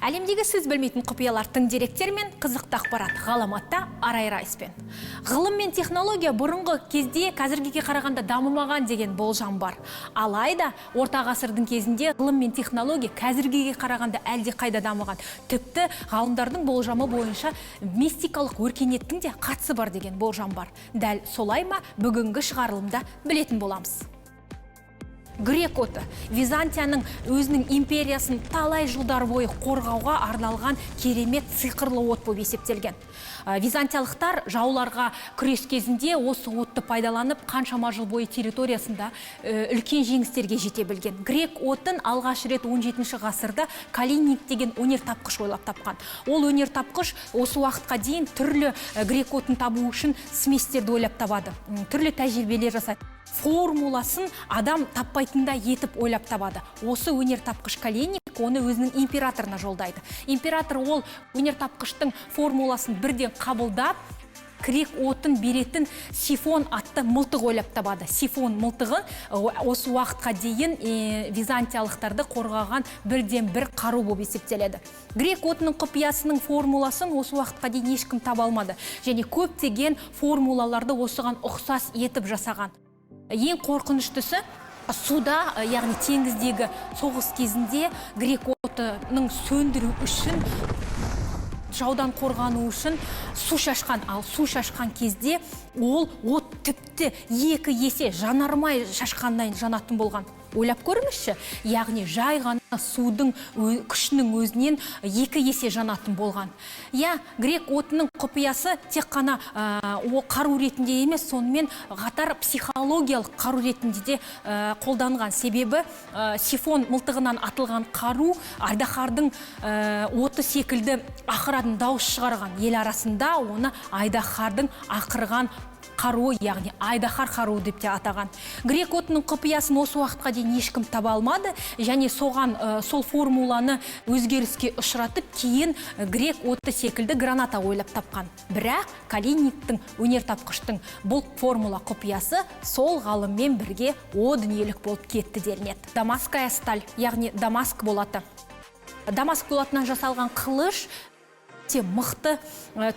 Әлемдегі сіз білмейтін құпиялар, тың деректер мен қызықты ақпарат ғаламатта Арай Райспен. Ғылым мен технология бұрынғы кезде қазіргіге қарағанда дамымаған деген болжам бар. Алайда орта ғасырдың кезінде ғылым мен технология қазіргіге қарағанда әлде қайда дамыған. Тіпті ғалымдардың болжамы бойынша мистикалық өркениеттің де қатысы бар деген болжам бар. Дәл солай ма, бүгінгі шығарылымда білетін боламыз. Грек оты Византияның өзінің империясын талай жылдар бойы қорғауға арналған керемет сиқырлы от болып есептелген. Византиялықтар жауларға күрес кезінде осы отты пайдаланып, қаншама жыл бойы территориясында үлкен жеңістерге жете білген. Грек отын алғаш рет 17 ғасырда Калиник деген өнертапқыш ойлап тапқан. Ол өнертапқыш осы уақытқа дейін түрлі грек отын табу үшін сместерді ойлап табады, түрлі тәжірибелер жасайды. Формуласын адам таппайтындай етіп ойлап табады. Осы өнертапқыш Калиник оны өзінің императорына жолдайды. Император ол өнертапқыштың формуласын бірден қабылдап, грек отын беретін сифон атты мылтық ойлап табады. Сифон мылтығы осы уақытқа дейін византиялықтарды қорғаған бірден бір қару болып есептеледі. Грек отының құпиясының формуласын осы уақытқа дейін ешкім таба алмады және көптеген формулаларды осыған ұқсас етіп жасаған. Ең қорқыныштысы, суда, яғни теңіздегі соғыс кезінде грек отының сөндіру үшін, жаудан қорғану үшін су шашқан. Ал су шашқан кезде ол от тіпті 2 есе жанармай шашқаннан жанатын болған. Ойлап көріңізші, яғни жай ғана судың күшінің өзінен 2 есе жанатын болған. Иә, грек отының құпиясы тек қана о қару ретінде емес, сонымен қатар психологиялық қару ретінде де қолданған. Себебі сифон мылтығынан атылған қару айдаһардың оты секілді ақыратын дауыс шығарған. Ел арасында оны айдаһардың ақырған қаруы, яғни айдаһар қаруы деп те атаған. Грек отының құпиясын осы уақытқа дейін ешкім таба алмады және соған сол формуланы өзгеріске ұшыратып, кейін грек оты секілді граната ойлап тапқан. Бірақ Калиниктің, өнертапқыштың бұл формула құпиясы сол ғалыммен бірге о дүниелік болып кетті делінеді. Дамасская сталь, яғни Дамаск болаты. Дамаск болатынан жасалған қылыш өте мықты,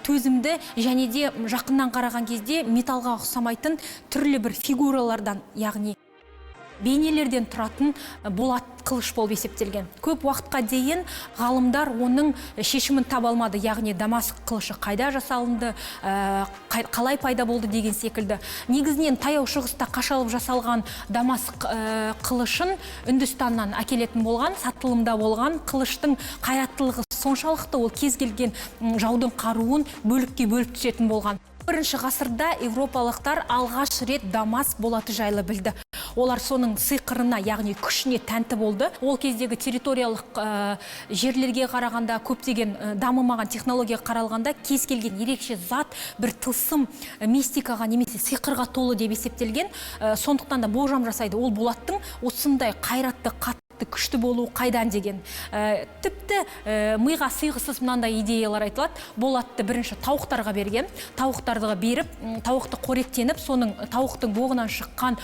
төзімді және де жақыннан қараған кезде металлға ұқсамайтын түрлі бір фигуралардан, яғни бейнелерден тұратын болат қылыш болып есептелген. Көп уақытқа дейін ғалымдар оның шешімін таба алмады, яғни Дамаск қылышы қайда жасалынды, қалай пайда болды деген секілді. Негізінен Таяу Шығыста қашалып жасалған Дамаск қылышын Үндістаннан әкелетін болған, сатылымда болған. Қылыштың қайраттылығы соншалықты, ол кез келген жаудың қаруын бөлікке бөліп түсетін болған. Бірінші ғасырда европалықтар алғаш рет Дамаск болаты жайлы білді. Олар соның сиқырына, яғни күшіне тәнті болды. Ол кездегі территориялық жерлерге қарағанда, көптеген дамымаған технологияға қаралғанда, кез келген ерекше зат бір тылсым, мистикаға немесе сиқырға толы деп есептелген. Сондықтан да болжам жасайды, ол болаттың осындай қайратты, қатты, күшті болуы қайдан деген. Тіпті миға сыйғысыз мынандай идеялар айтылады: болатты бірінші тауықтарға берген. Тауықтарға беріп, тауықты қоректеніп, соның тауықтың боғынан шыққан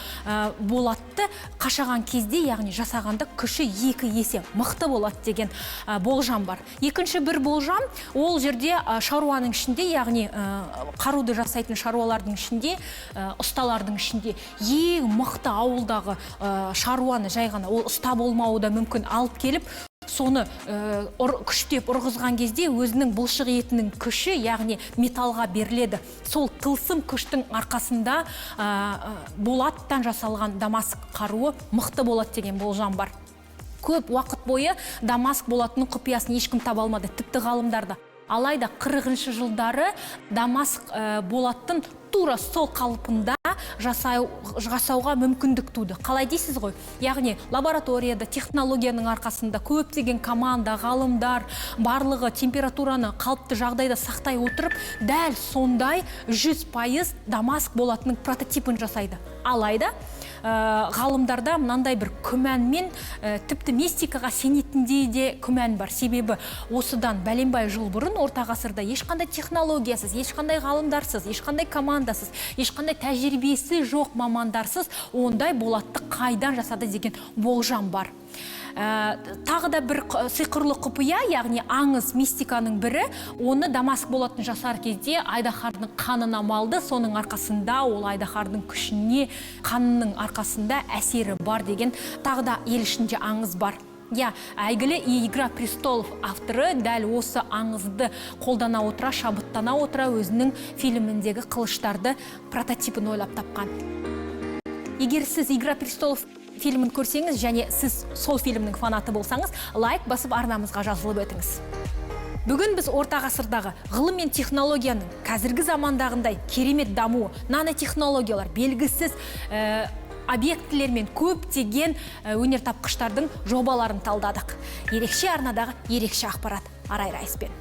болатты қашаған кезде, яғни жасағанда, күші 2 есе мықты болады деген болжам бар. Екінші бір болжам: ол жерде шаруаның ішінде, яғни қаруды жасайтын шаруалардың ішінде, ұсталардың ішінде ең мықты ауылдағы шаруаны, жай ғана ол ұста болмауы да мүмкін, алып келіп, соны күштеп ұрғызған кезде өзінің бұлшық етінің күші, яғни металлға беріледі. Сол тылсым күштің арқасында болаттан жасалған Дамаск қаруы мықты болады деген болжам бар. Көп уақыт бойы Дамаск болатының құпиясын ешкім таба алмады, тіпті ғалымдар да. Алайда 40 жылдары Дамаск болаттың тура сол қалпында жасауға мүмкіндік туды. Қалай дейсіз ғой? Яғни лабораторияда технологияның арқасында көптеген команда, ғалымдар барлығы температураны қалыпты жағдайда сақтай отырып, дәл сондай 100% Дамаск болатының прототипін жасайды. Алайда ғалымдарда мынандай бір күмәнмен, тіпті мистикаға сенетіндей де күмән бар. Себебі осыдан бәленбай жыл бұрын, орта ғасырда, ешқандай технологиясыз, ешқандай ғалымдарсыз, ешқандай командасыз, ешқандай тәжірибесі жоқ мамандарсыз ондай болатты қайдан жасады деген болжам бар. Тағы да бір сиқырлы құпия, яғни аңыз, мистиканың бірі, оны Дамаск болатын жасар кезде айдаһардың қанына малды, соның арқасында ол айдаһардың күшіне, қанының арқасында әсері бар деген тағы да ел ішінде аңыз бар. Иә, әйгілі «Игра престолов» авторы дәл осы аңызды қолдана отыра, шабыттана отыра өзінің фильміндегі қылыштарды прототипін ойлап тапқан. Егер сіз «Игра престолов» фильмін көрсеңіз және сіз сол фильмнің фанаты болсаңыз, лайк басып, арнамызға жазылып өтіңіз. Бүгін біз орта ғасырдағы ғылым мен технологияның қазіргі замандағындай керемет дамуы, нанотехнологиялар, белгісіз объектілер мен көптеген өнертапқыштардың жобаларын талдадық. Ерекше арнадағы ерекше ақпарат, Арай Райспен.